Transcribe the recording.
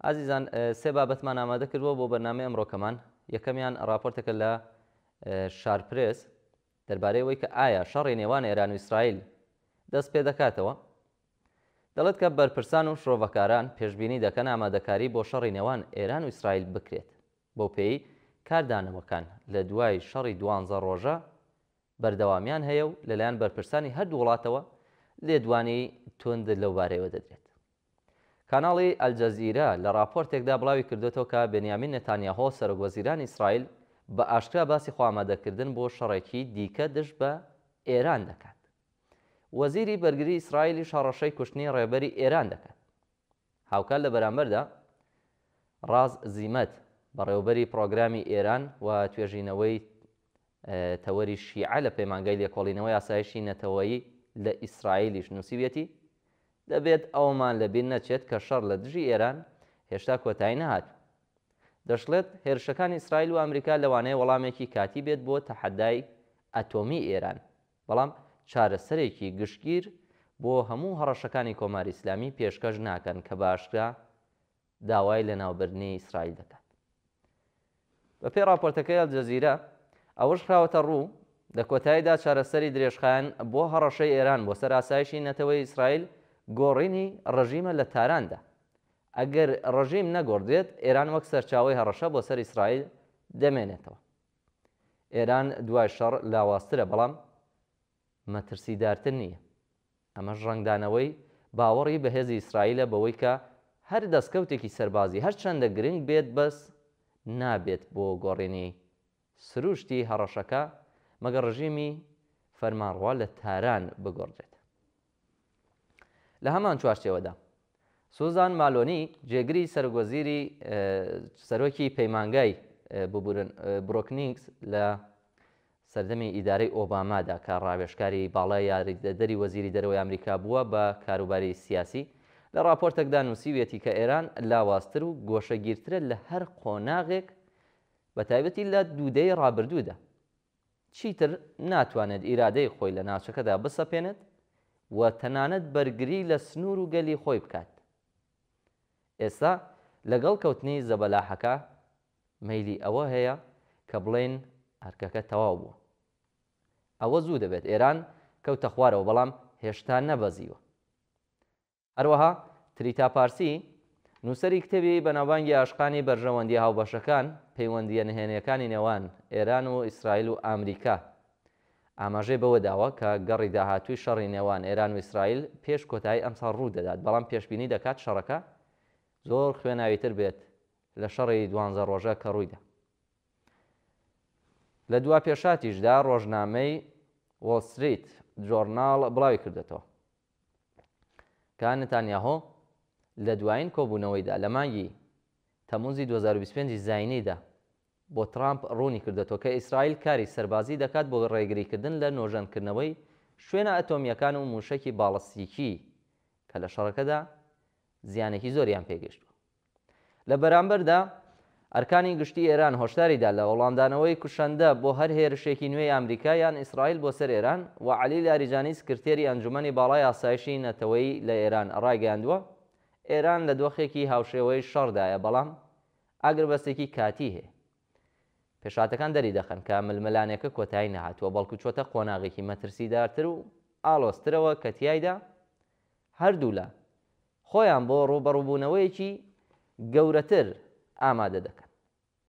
ئازیزان سێ بابەتمان ئامادە کردووە بۆ بەرنامەی ئەمڕۆکەمان، یەکەمیان ڕاپۆرتێکە لە شارپرێس دەربارەی ئەوەی کە ئایا شەڕی نێوان ئێران و ئیسرائیل دەست پێ دەکاتەوە؟ دەڵێت کە بەرپرسان و شرۆڤەکاران پێشبینی دەکەن ئامادەکاری بۆ شەڕی نێوان ئێران و ئیسرائیل بکرێت، بەو پێیەی کاردانەوەکان لە دوای شەڕی دوانزە ڕۆژە بەردەوامیان هەیە و لەلایەن بەرپرسانی هەردوو وڵاتەوە لێدوانی توند لەوبارەیەوە دەدرێت. کاناڵی ئەلجەزیرە لە ڕاپۆرتێکدا بڵاوی کردۆتەوە کە بنیامین نەتانیاهۆ سەرۆک وەزیرانی ئیسرائیل بە ئاشکرا باسی خۆئامادەکردن بۆ شەڕێکی دیکە دژ بە ئێران دەکات. وەزیری بەرگری ئیسرائیلیش هەڕەشەی کوشتنی ڕێبەری ئێران دەکات. هاوکات لە بەرامبەردا ڕاز زیمەت، بەڕێوەبەری پڕۆگرامی ئێران و توێژینەوەی تەوەری شیعە لە پەیمانگای لێکۆڵینەوەی ئاسایشی نەتەوەیی لە ئیسرائیلیش نووسیویەتی، دەبێت ئەوەمان لەبیر نەچێت کە شەڕ لە دژی ئێران هێشتا کۆتایی نەهاتووە. دەشڵێت، هێرشەکانی ئیسرائیل و ئەمریکا لەوانەیە وەڵامێکی کاتی بێت بۆ تەحەدای ئەتۆمی ئێران، بەڵام چارەسەرێکی گشتگیر بۆ هەموو هەڕەشەکانی کۆماری ئیسلامی پێشکەش ناکەن کە بە ئاشکرا داوای لەناوبردنی ئیسرائیل دەکات. بەپێی ڕاپۆرتەکەی ئەلجەزیرە، ئەوەش خراوەتە ڕوو، لە کۆتاییدا چارەسەری درێژخایەن بۆ هەڕەشەی ئێران بۆ سەر ئاسایشی نەتەوەیی ئیسرائیل گۆڕینی ڕژیمە لە تاراندا. ئەگەر ڕژیم نەگۆڕدرێت، ئێران وەک سەرچاوەی هەڕەشە بۆ سەر ئیسرائیل دەمێنێتەوە. ئێران دوای شەڕ لاوازترە، بەڵام مەترسیدارتر نییە. ئەمەش ڕەنگدانەوەی باوەڕی بەهێزی ئیسرائیلە بەوەی کە هەر دەستکەوتێکی سەربازی هەرچەندە گرنگ بێت بەس نابێت بۆ گۆڕینی سروشتی هەڕەشەکە مەگەر ڕژێمی فەرمانڕوا لە تاران بگۆڕدرێت. لە هەمان چوارچێوەدا سوزان مالۆنی جێگری سەرۆکوەزیری سەرۆکی پەیمانگای ببورن برۆکنینگز لە سەردەمی ئیدارەی ئۆبامادا کە ڕاوێژکاری باڵای یاریدەدەری وەزیری دەرەوەی ئەمریکا بووە بە کاروباری سیاسی، لە ڕاپۆرتێکدا نووسیویەتی کە ئێران لاوازتر و گۆشەگیرترە لە هەر قۆناغێک بە تایبەتی لە دوو دەیەی ڕابردوودا. چیتر ناتوانێت ئیرادەی خۆی لە ناوچەکەدا بسەپێنێت و تەنانەت بەرگری لە سنوور و گەلی خۆی بکات. ئێستا لەگەڵ کەوتنی زەبەلاحەکە مەیلی ئەوە هەیە کە بڵێین ئەرکەکە تەواو بووە. ئەوە زوو دەبێت ئێران کەوتە خوارەوە بەڵام هێشتا نەبەزیوە. هەروەها تریتا پارسی، نووسەری کتێبی بەناوبانگی ئاشقانی بەرژەوەندییە هاوبەشەکان، پەیوەندییە نهێنییەکانی نێوان ئێران و ئیسرائیل و ئامریکا، ئاماژەی بەوە داوە کە گەڕی داهاتووی شەڕی نێوان ئێران و ئیسرائیل پێش کۆتایی ئەمساڵ ڕوو دەدات، بەڵام پێشبینی دەکات شەڕەکە زۆر خوێناویتر بێت لە شەڕی دوانزە ڕۆژە کە ڕوویدا. لە دوا پێشهاتیشدا ڕۆژنامەی وۆڵ ستریت جۆرناڵ بڵاوی کردۆتەوە کە نتانیاهۆ لە دوایین کۆبوونەوەیدا لە مانگی تەموزی 2025 زاینیدا بۆ ترامپ ڕوونی کردۆتەوە کە ئیسرائیل کاری سەربازی دەکات بۆ ڕێگریکردن لە نۆژەنکردنەوەی شوێنە ئەتۆمییەکان و مووشەکی باڵستیکی کە لە شەڕەکەدا زیانێکی زۆریان پێگەیشتووە. لە بەرامبەردا، ئەرکانی گشتی ئێران هۆشداری دا لە وەڵامدانەوەی کوشەندە بۆ هەر هێرشێکی نوێی ئامریکا یان ئیسرائیل بۆ سەر ئێران و عەلی لاریجانی سکرتێری ئەنجومەنی باڵای ئاسایشی نەتەوەیی لە ئێران ڕایگەیاندووە، ئێران لە دۆخێکی هاوشێوەی شەڕدایە بەڵام ئاگربەستێکی کاتی هەیە. پێشهاتەکان دەریدەخەن کە ململانێکە کۆتایی نەهاتووە بەڵکو چۆتە قۆناغێکی مەترسیدارتر و ئاڵۆزترەوە کە تیایدا هەردوولا خۆیان بۆ ڕووبەڕووبوونەوەیەکی گەورەتر ئامادە دەکەن.